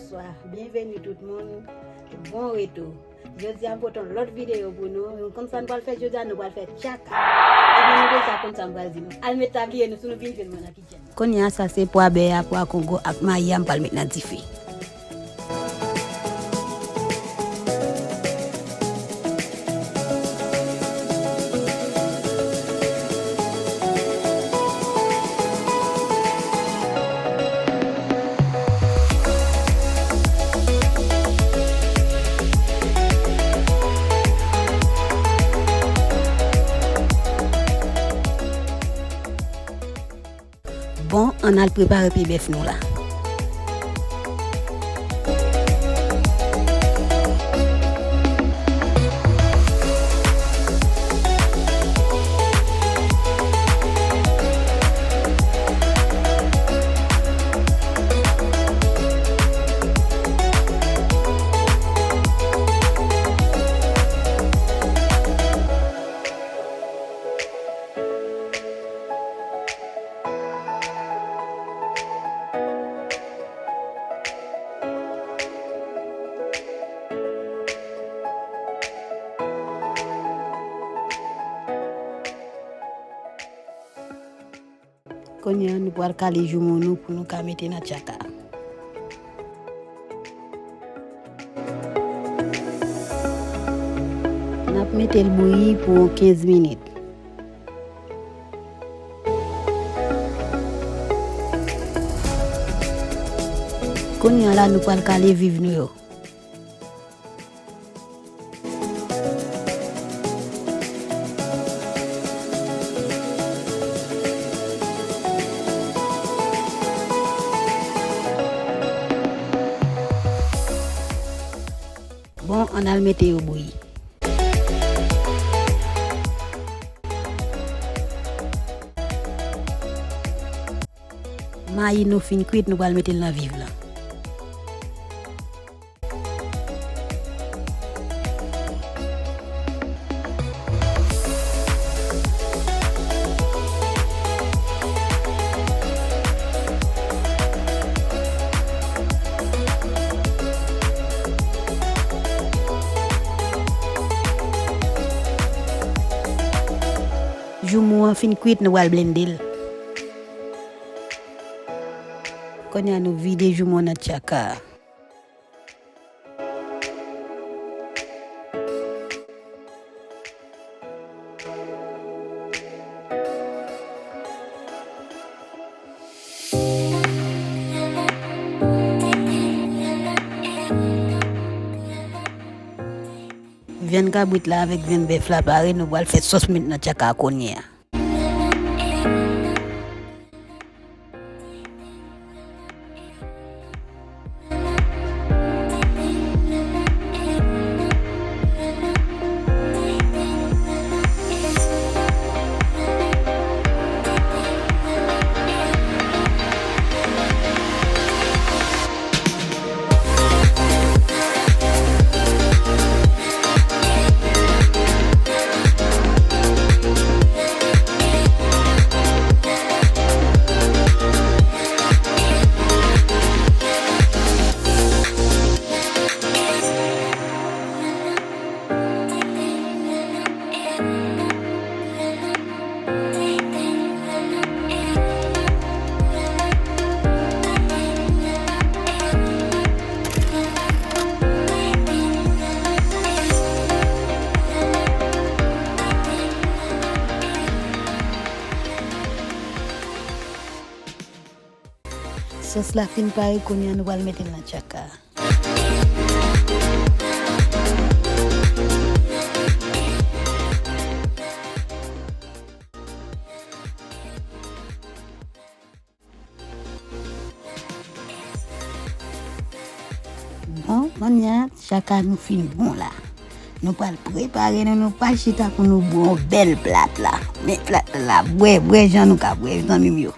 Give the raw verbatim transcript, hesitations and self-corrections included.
Bonswa, byenveni tout moun. Bon retou. Jodi a m pote yon lòt videyo pou nou. Nou konn sa n pral fè jodi a, nou pral fè tchaka. Ebyen, nou deja konn sa m pral di nou. Al met tabliye nou si nou vin jwenn mwen nan kichèn. Kounye a, sa se pwa bè a, pwa kongo ak mayi a m pral met nan dife. Bon, ann al prepare pye bèf nou la. Kounye a, nou pral kale joumou nou pou nou ka mete nan tchaka. N ap mete l bouyi pou yon kenz minit. Kounye a la, nou pral kale viv nou yo. Bon, ann al mete yo bouyi. Mayi nou fin kwit, nou pral mete l nan viv lan. Joumou an fin kwit, nou pral blende l. Kounye a, nou vide joumou an nan tchaka. Vyann kabrit la avèk vyann bèf la pare, nou pral fè sòs met nan tchaka kounye a. Sòs la fin pare, kounye a nou pral mete l nan tchaka a. Bon, kounye a, tchaka nou fin bon la. Nou pral prepare nou, nou pral chita pou nou bwè yon bèl plat la. Men plat la, bwè, bwè jan nou ka bwè, zanmi m yo.